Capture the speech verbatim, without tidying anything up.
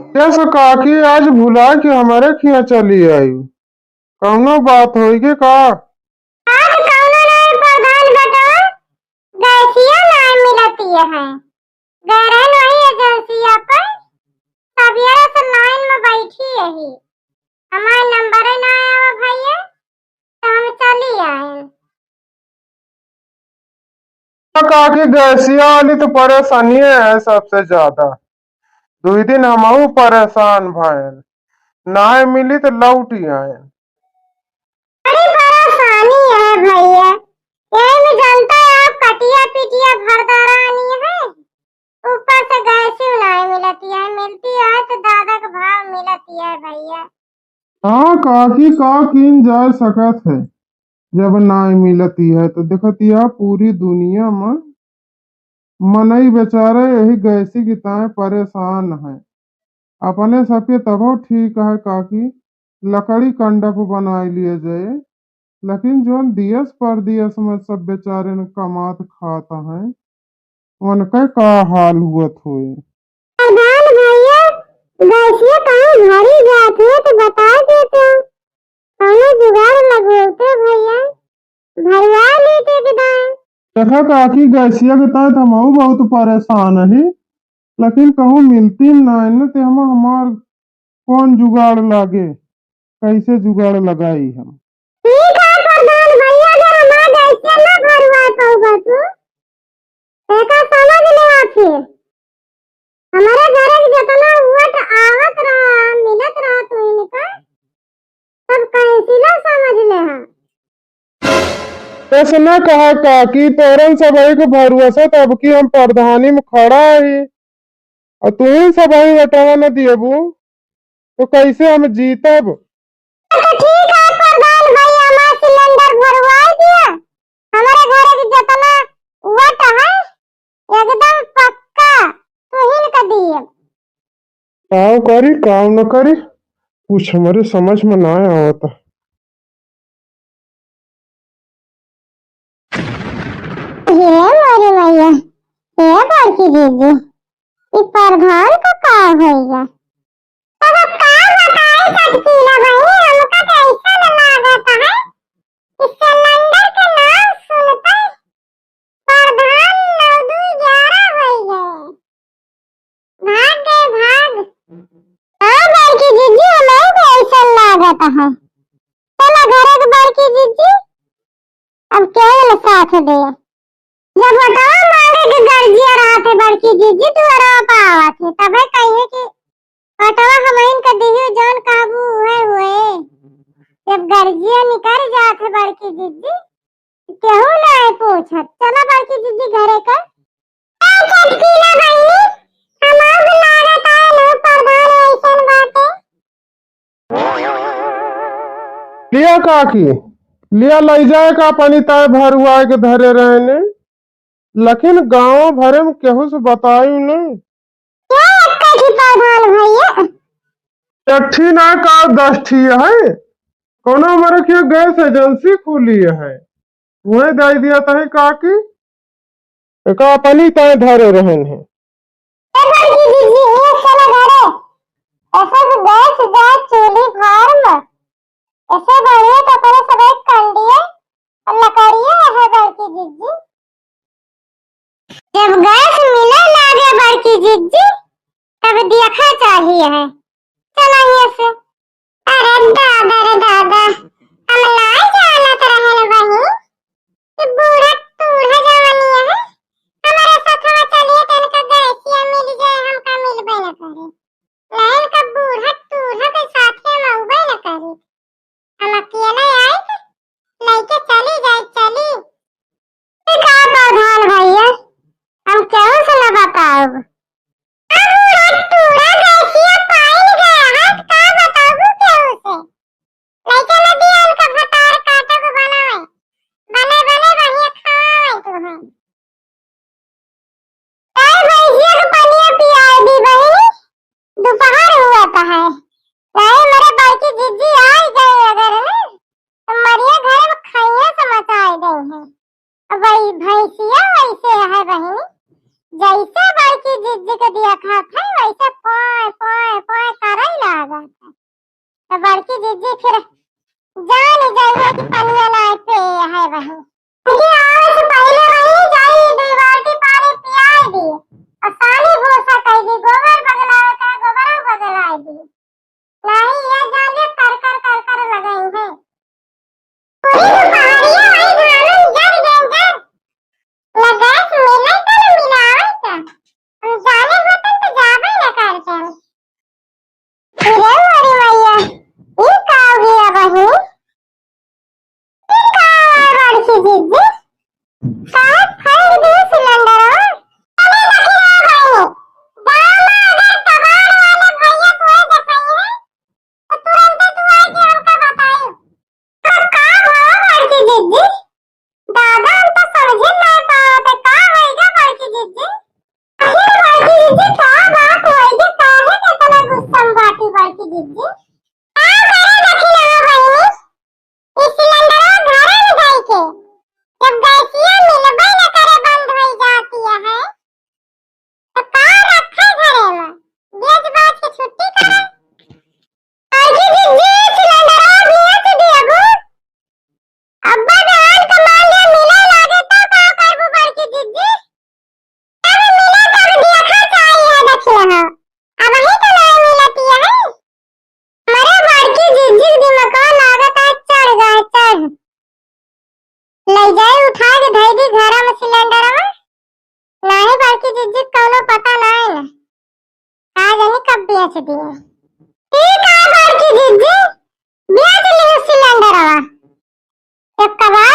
यस काकी, आज भुला के हमरे खिया चली आई, कौनो बात होई के का? आज कौनो नहीं प्रधान बेटवा, गैसिया नहीं मिलती है। गए रहन वही एजेंसिया पर, सबेरे से लाइन में बैठी रही, हमार नंबर ना आवा भैया, तो हम चली आए। काकी, गैसिया वाली तो परेशानी है सबसे ज्यादा। दुई दिन हमहू परेशान भयन, नाय मिली तो लौट ही आयन। बड़ी परेशानी है भैया, यही में जानता है आप, कटिया पिटिया भरदारानी है, ऊपर से गैसी नाय मिलती है, मिलती है तो दादा के भाव मिलती है भैया। हाँ काकी, का कीन जा सकत है, जब नाय मिलती है तो देखतिया पूरी दुनिया में मनई बेचारे यही गैसी की ताए परेशान है। अपने सबके तबो ठीक है काकी, लकड़ी कंडप बनाए लिए जाए, लेकिन जोन दियस परदियस में सब बेचारे न कमात खात हैं, उनके का हाल हुअत होए। प्रधान भैया, गैसिया कहीं भरी जात है तो बता देते, कौनो जुगाड़ लगवते भैया, भरवा लेते एकदम। देखा काकी, गैसिया के तहत हमहू बहुत परेशान ही, लेकिन कहूँ मिलती ना है न, ते हम हमार कौन जुगाड़ लागे, कैसे जुगाड़ लगाई हम? ठीक है प्रधान भैया, अगर हमार गैसिया ना भरवा पाऊबा तू, एका समझ ले आखिर। हमारे घरे के जितना वोट आवत रहा, मिलत रहा तू इनका, सब कैंसिल समझ ले हा। ऐसे ना कहा काकी, तोरन सबही के भरोसा तब की हम प्रधानी में खड़ा ही, और तू ही सबही वोटवा न दियबू तो कैसे हम जीतब? तो ठीक है प्रधान भाई, हमार सिलेंडर भरवाई दिया, हमारे घरे के जितना वोट है एकदम पक्का तुहिन के दिए। काव करी काव न करी, कुछ हमरे समझ में ना आवत। हे मोरी मैया, हे बड़की दीदी, ई प्रधान का का होइगा? अब का बताई चटकीला बहिनी, हमका तो ऐसा न लागत है कि सिलेंडर के नाम सुनते प्रधान नौ दू ग्यारह होई गए। भाग गए, भाग। हाँ, बड़की जीजी, हमहू के ऐसा लागत है। चला घरे के बड़की जीजी, अब केहू न साथ दे। जब वोटवा मांगे के गर्जिया रहत है बड़की जीजी, दुअरवा पे आवत है, तबे कहिए कि वोटवा हमहिन के दिहू, जौन कहबू उहे हुए। जब गर्जिया निकल जात है बड़की जीजी, केहू नाय पूछत। चला बड़की जीजी घरे का। ए चटकीला बहिनी, हमार भी लागत आए नु प्रधान ऐसन बाटे। लिया काकी, लिया लई जाए का पानी ताए भरुआए के धरे रहने, लेकिन गाँव भरे में केहू से बताई नहीं। क्या एक्का की प्रधान भैया? एक ठी ना का दस ठी है, कौनो हमारे के गैस एजेंसी खुली है, वही दे दिया तही काकी, एका अपनी ताए धरे रहन है। ए बड़की दीदी, ये चला घरे, ऐसे से गैस जाए चूल्ही फार्म, ऐसे बढ़िया तो करे सब एक कंडिए और लकड़िए है बड़की दीदी। जब गैस मिले लागे बड़की जिज्जी, तब देखा चाहिए है। चला हियाँ से। अरे दादा रे दादा, हम नाय जानत रहल बहिन कि बूढ़ा टूढ़ा जवनिया है, हमारे साथवा चलिए तो इनका गैसिया मिल जाए, हमका मिलबे न करे। लाइन का बूढ़ा टूढ़ा के साथे हम अउबे न करी। हम अकेले आइब, लइके चली जाइब, चली। ई का प्रधान भैया, हम केहू से न बताउब। अब बूढ़ा टूढ़ा गैसिया पाइन गया है, का बताउबू केहू से? लइके न दिया उनका भतार काटो को बनावे। बने बने बढ़िया खावे तू है। काहे भैंसिया के पनिया पियाए दी बहिनी, दोपहर हुआ का है। काहे मेरे बड़की जिज्जी आ गए अगर ना, तो मरिया घर में खैया से मचाए गए हैं। अब वही भैंसिया वैसे है बहिनी, जैसे बड़की जिज्जी के दिया खात है, वैसे पोए, पोए, पोए तो बड़की जिज्जी फिर जान जाइए कि पनिया ना पे है वही। कि आवे से पहले वही जाई, दो बाल्टी पानी पियाई दी। और सानी भूसा कह दी, गोबर बगलावे का, गोबर बगलाई दी। नहीं, ये जान ले कर कर कर कर लगाई है। पूरी दुपहरिया वही धानन जर गए जर। न गैस मिले त न मिलावे त। हम जाने होतन त जाबे न करते। अरे मोरी मैया, ई का हो गया बहिन? ई का बड़की जिज्जी? काहे फाड़ दी सिलेंडरवा? अरे देखी ना बहिनी, गाँव में अगर कबाड़ वाले भैया तोहे देखाई है, तो तुरंते तू आके हमका बताई। तो का भवा बड़की जिज्जी? दादा, हम तो समझे ना पावत है, का होइगा बड़की जिज्जी? अरे बड़की जिज्जी, का बात होइगी? काहे के इतना गुस्सा में बाटी बड़की जिज्जी? का करे दखिनहा बहिनी? ई सिलेंडरवा घरे में जाई के, जब गैसिया मिलबे न करे, बंद होई जाती है, तो का रखे घरे में? बेच बाच के छुट्टी करे। बड़की जिज्जी, सिलेंडरवा बेच दियबू। अब्बा जवान का मान ले मिले लागे तो का करबू बड़की जिज्जी? तब मिले तब देखा चाहिए दखिनहा। अबही तो नहीं मिलती है। मरे बड़की जिज्जी दिमाग लागत है चढ़ गए चढ़। ले जाए उठा के धई दी घरा में सिलेंडरवा। नाही बड़की जिज्जी कौनो पता नाही न। का जानी कब बेच दिए। ठीक है बड़की जिज्जी, बेच ली सिलेंडरवा। एक कबाड़